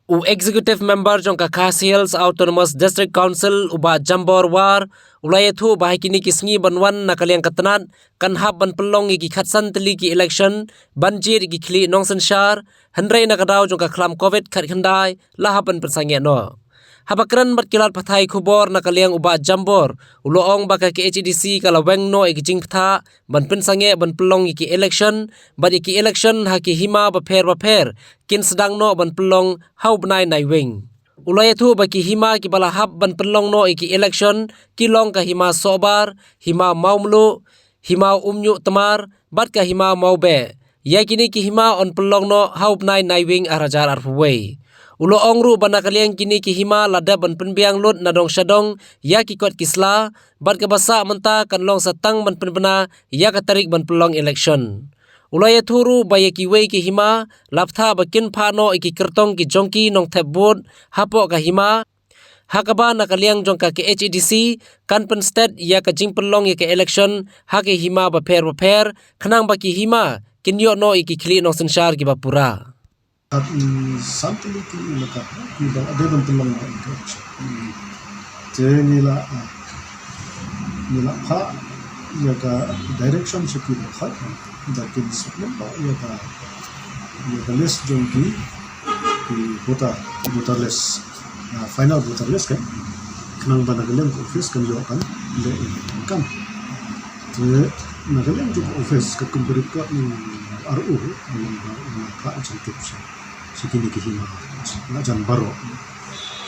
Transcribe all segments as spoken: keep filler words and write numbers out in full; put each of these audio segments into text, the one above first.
U Executive Member jong ka Khasi Hills Autonomous District Council, u Bah Jambor War, u la ïathuh ba ha kine ki sngi ban wan na ka liang ka tnat, kan hap ban pynlong ïa ki khatsan tylli ki election, ban jied ïa ki khlieh nongsynshar, hynrei na ka daw jong ka khlam covid khatkhyndai, la hap ban pynsangeh noh. Haba kren bad ki lad pathai khubor na ka liang u Bah Jambor, u la ong ba ka K H A D C ka la weng noh ïa ki jingpynthah, ban pynsangeh ban pynlong ïa ki election, bad ïa ki election ha ki hima bapher bapher, kin sdang noh ban pynlong ha u bnai Naiwieng. U la ïathuh ba ki hima kiba la hap ban pynlong noh ïa ki election, ki long ka hima Sohbar, hima Mawmluh, hima Umñiuhtmar, bad ka hima Mawbeh. Ïa kine ki hima yn pynlong noh ha u bnai Naiwieng ar hajar arphew wei. U la ong ruh ba na ka liang kine ki hima la dep ban pynbiang lut na dong sha dong, ïa ki kot ki sla, bad kaba sah mynta kan long sa tang ban pynbna, ïa ka tarik ban pynlong election. U la ïathuh ruh ba ïa kiwei ki hima, la bthah ba kin phah noh ïa ki kyrtong ki jong ki nongthep vote, hapoh ka hima, ha kaba na ka liang jong ka K H A D C, kan pynstet ïa ka jingpynlong ïa ka election, ha ki hima bapher bapher, khnang ba ki hima, kin ïoh noh ïa ki khlieh nongsynshar kiba pura. Kat, mm, san tylli ki election, ki ba, dei ban pynlong ba election. Mm. Te ngi la, ah, ngi la phah ïa ka direction sha ki ba khot, da kin submit ba ïa ka, ïa ka list jong ki, ki voter, voter list. Ah, final voter list kan. Khnang ba na ka liang ka office kan ïoh kan leh ïa ka kam. Te na ka liang jong ka office ka kum ka report ni ar u, ni ba, ni ba ka jingtip sha, sha kine ki hima, la jan baroh.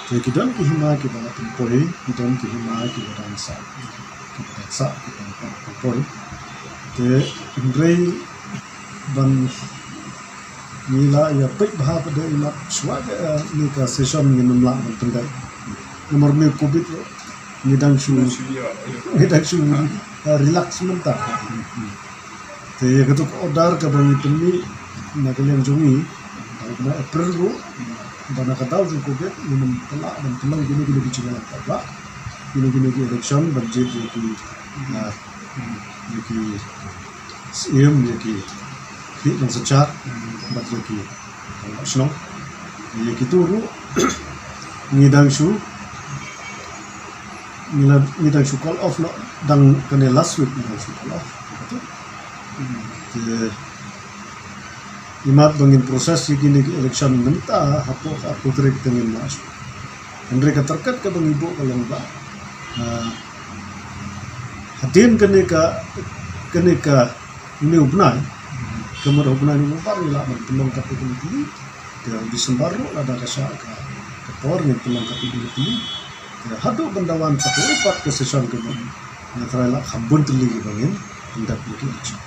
Te ki don ki hima kiba la pynpoi, ki don ki hima kiba dang sah, kiba dang sah, kiba dang pynpoi. Te hynrei ban ngi la ïa peit bha ka dei ïa shuwa ka, eh, ni ka session ngin ym lah ban pyndep. Namar ni covid ruh, ngi dang shu, ngi dang shu, eh, relax mynta. Te ïa kato ka order kaba ngi pynmih na ka liang jong ngi, dang na April ruh, ba na ka daw jong covid ngin ym lah ban pynlong kine kine ki jingïalang paidbah, kine kine ki election ban jied ïa ki, eh, ïa ki Siem ïa ki khlieh nongsynshar bad ïa ki, eh, shnong. Ïa kitu ruh ngi dang shu, ngi la, ngi dang shu call off noh, dang kane last week ngi dang shu call off. Te imat ba ngin process ïa kine ki election mynta hapoh ka arphew tarik te ngin lah shu. Hynrei ka target kaba ngi buh ka long ba, ah, hadien kane ka, kane ka, une u bnai, ka mut u bnai November ngi lah ban pynlong katto katne tylli. Te u December ruh lada ka shah ka, ka por ngin pynlong katto katne tylli. Te haduh ban da wan katto pat ka session ka mut, ngi trai lah kham bun tylli kiba ngin pyndep ïa ki election.